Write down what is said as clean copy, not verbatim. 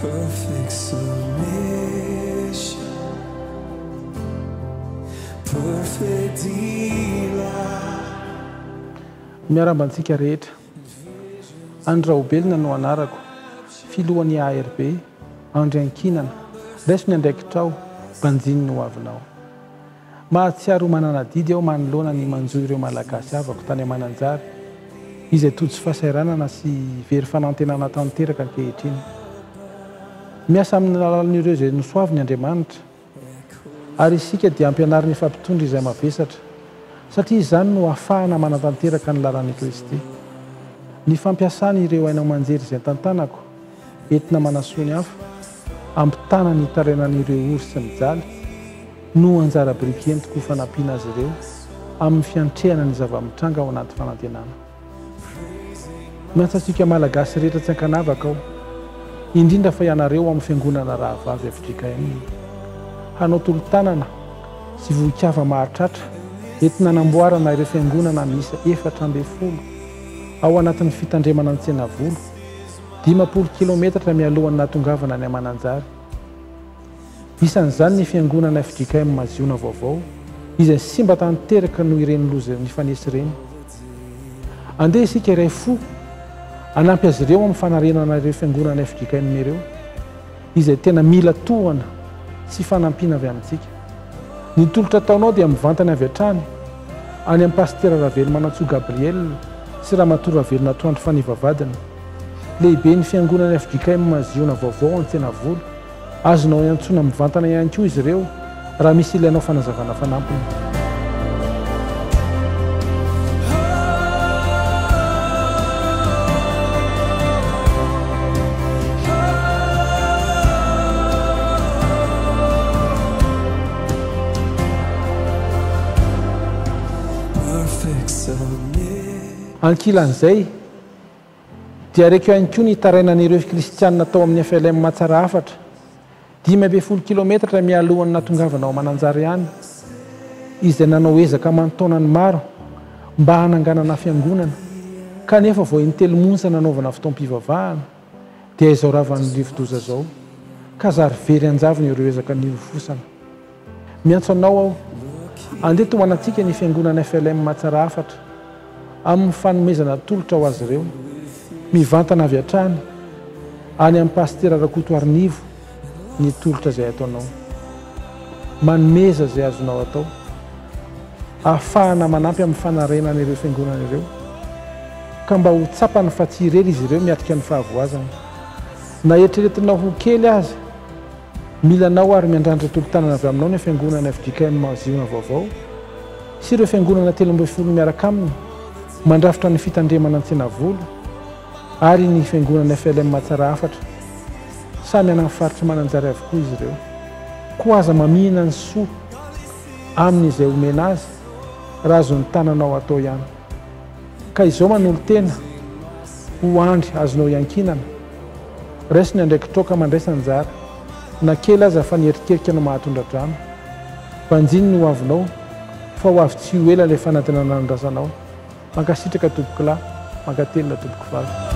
Perfect submission, perfect delight. Miarahaba antsika rehetra. Andry Raobelina no anarako, filohan'ny ARB, Andry Ankinana. Raiso ny andraikitrao, banjino ny hoavinao. Mahatsiaro ho manana adidy aho manoloana ny manjo ireo Malagasy havako tany Mananjary izay tojo fahasahiranana sy very fanantenana tanteraka ankehitriny. Miasa amin'ny alalan'ireo izay nosoaviny Andriamanitra ary isika dia ampianariny hifampitondra izay mavesatra satria izany no ahafahana manatanteraka ny lalan'i Kristy. Ny fampiasana ireo haino aman-jery izay tantanako entina manasoa ny hafa, ampitana ny tarainan'ireo ory sy mijaly, no anjara biriky entiko ho fanampiana azy ireo amin'ny fiantrehana ny zava-mitranga ao anaty fanantenana. Miantso antsika Malagasy rehetra tsy ankanavaka aho, indrindra fa ianareo ao amin'ny Fiangonana Rahavavy fjkm, hanao tolo-tanana sy vohikava mahatratra entina hanamboarana ireo Fiangonana miisa 14 ao anatin'ny fitandremana Antsenavolo, 50 kilaometatra mialohan'ny nahatongavana any Mananjary. Isan'izany ny fiangonana fjkm Ziona Vaovao, izay simba tanteraka noho ireny loza nifanesy ireny. Andeha isika hiray fo hanampy azy ireo amin'ny fanarenana ireo fiangonana fjkm ireo, izay tena mila tohana sy fanampiana avy amintsika. Ny tolotra ataonao dia mivantana avy hatrany any amin'i Pasitera Ravelomanantsoa Gabriel sy Ramatoa Ravelonatoandro Faneva vadiny, lehiben'ny fiangonana fjkm Ziona Vaovao Antsenavolo. Azonao iantsoana mivantana ihany koa izy ireo raha misy ilainao fanazavana fanampiny. Ankilan'izay, Dia reko ihany koa ny tarainan'ireo kristianina tao amin'ny flm Tsarahafatra, 15 kilometatra mialohan'ny nahatongavana ao Mananjary ihany, izay nanao ezaka aman-taonany maro mba hananganana fiangonana, kanefa vao intelo monja nanaovana fotoam-pivavahana, dia izao ravan'ny rivodoza izao, ka zary very an-javony ireo ezaka nilofosana. Miantso anao aho, andeha tohanantsika ny fiangonana flm Tsarahafatra amin'ny fanomezana tolotra ho azy ireo, mivantana avy hatrany any amin'i Pasitera Rakotoarinivo ny tolotra izay ataonao. Manomeza izay azonao atao ahafahana manampy amin'ny fanarenana ireo fiangonana ireo, ka mba ho tsapany fa tsy irery izy ireo miatrika ny fahavoazana. Na eritreretinao ho kely aza, Mila anao ary miandrandra tolo-tanana avy aminao ny Fiangonana fjkm Ziona Vaovao sy ireo Fiangonana 13 miaraka aminy mandrafitra ny Fitandremana Antsenavolo ary ny Fiangonana flm Tsarahafatra. Samy any amin'ny faritr'i Mananjary avokoa izy ireo. Koa aza mamihina ny soa aminy izay omena azy raha azon'ny tananao atao ihany. Ka izao manolo-tena ho andry azonao iankinana. Raiso ny andraikitrao ka mandraisa anjara, na kely aza fa ny erikerika no mahatondra-drano. Banjino ny hoavinao fa ho avy tsy ho ela ilay fanantenana andrasanao. Mankasitraka tompokolahy, mankatelina tompokovavy.